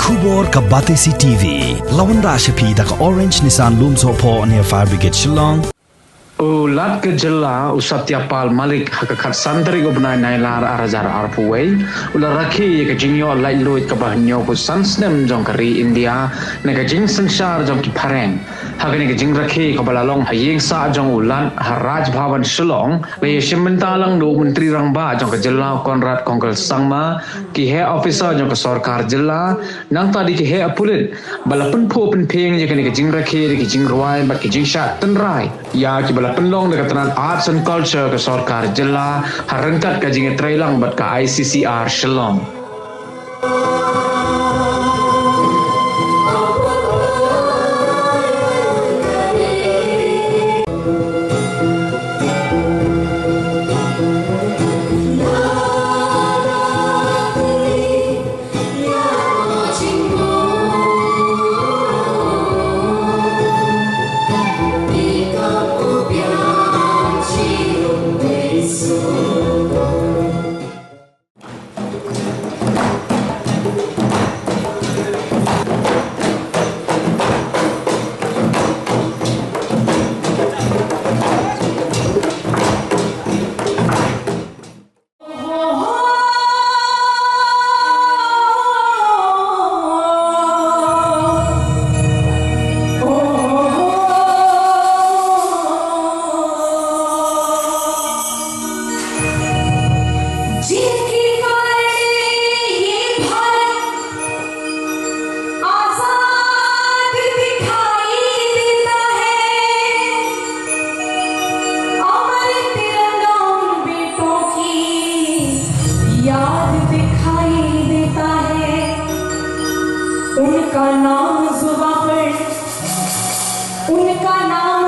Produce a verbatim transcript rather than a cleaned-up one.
Khubor ka Batesi T V. La wanrah sha phi da ka Orange Nissan Lumsohphoh near Fire Brigade Shillong. U Lat ka Jylla u Satya Pal Malik ha ka khatsan tarik u bnai Nailar ar hajar arphew wei u la rakhe ïa ka jingïoh laitluid kaba hynñiewphew san snem jong ka ri India na ka jingsynshar jong ki phareng. Ha kane ka jingrakhe kaba la long ha ïing sah jong u Lat ha Raj Bhavan Shillong, la ïashim bynta lang da u Myntri Rangbah jong ka Jylla u Conrad Kongkal Sangma, ki heh officer jong ka Sorkar Jylla, nangta da ki heh pulit, ba la pynphuh pynphieng ïa kane ka jingrakhe da ki jingrwai bad ki jingshah tynrai ïa kiba la pynlong da ka tnat Arts and Culture ka Sorkar Jylla ha ryngkat ka jingïatreilang bad ka I C C R Shillong. जिनकी करनी ये भारत आजाद दिखाई देता है, अमर तिरंगा उन बेटों की याद दिखाई देता है। उनका नाम जुबां पर, उनका नाम